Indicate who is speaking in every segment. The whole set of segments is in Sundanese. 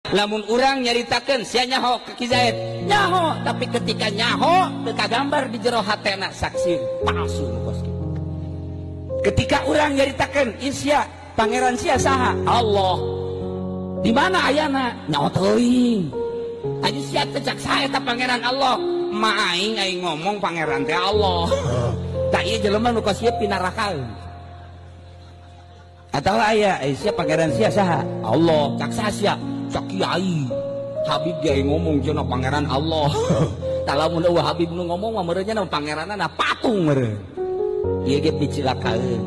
Speaker 1: Lamun urang nyaritakeun sia nyaho ka Ki Zaid, nyaho, tapi ketika nyaho teu kagambar di jero hatena saksi palsu nu kos kitu. Ketika urang nyaritakeun sia pangeran sia saha? Allah. Di mana ayana? Nyaho teuing. Aja sia teh cak saha eta pangeran Allah? Ma aing aing ngomong pangeran teh Allah. Tah ieu jelema nu kos ieu pinarakaeun. Atawa aya sia pangeran sia saha? Allah. Cak saha sia? Cak kiai. Habib ge ngomong cenah pangeran Allah. Tah lamun eueuh Habib nu ngomong mah meureun nya pangeranna patung meureun. Ieu ge picilakaeun.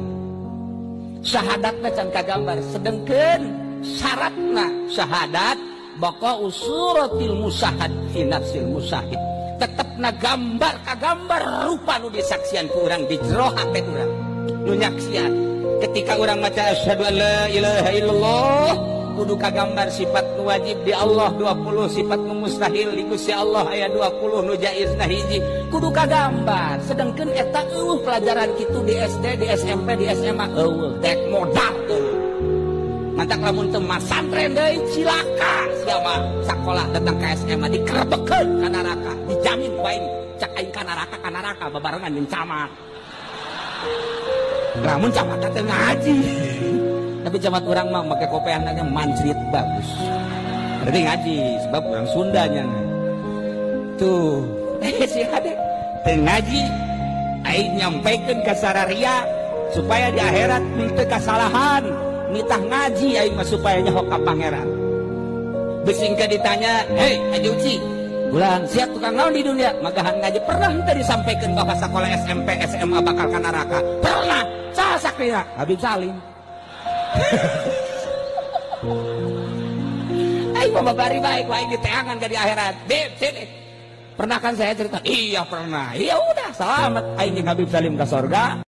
Speaker 1: Syahadatna can kagambar, sedengkeun syaratna syahadat baqa usuratil musahad fi nafsil musahid. Tetepna gambar kagambar rupa nu disaksian ku urang di jero hate urang. Nu nyaksian ketika urang maca asyhadu an la ilaha illallah kudu kagambar sifat nu wajib di Allah 20, sifat nu mustahil di Gusti Allah aya 20, nu jaizna hiji, kudu kagambar. Sedengkeun eta eueuh pelajaran kitu di SD, di SMP, di SMA eueuh, dek modal eueuh. Mantak lamun teu masantren deui cilaka sia mah sakola datang ka SMA dikerebekeun ka neraka, dijamin ku aing cak aing ka neraka babarengan jeung camat. Lamun camat teh ngaji. Tapi camat urang mah make kopeahna ge mancrit bagus. Berarti ngaji sebab urang Sundanya. Tuh, si hade teu ngaji aing nyampaikan ka sararia supaya di akhirat teu kasalahan. Nitah ngaji aing mah supaya nyaho ka pangeran. Besingka ditanya, "Hei, Haji Uci, ulang siap tukang naon di dunia?" Magahan ngaji pernah teu disampaikan bahwa sekolah SMP, SMA bakal ka neraka? Pernah. Saha sakrina? Habib Salim. Aing mah babari baik, aing diteangan ka di akhirat. Beb, sini. Pernah kan saya cerita? Iya pernah. Iya udah, selamat aing jeung Habib Salim ka sorga.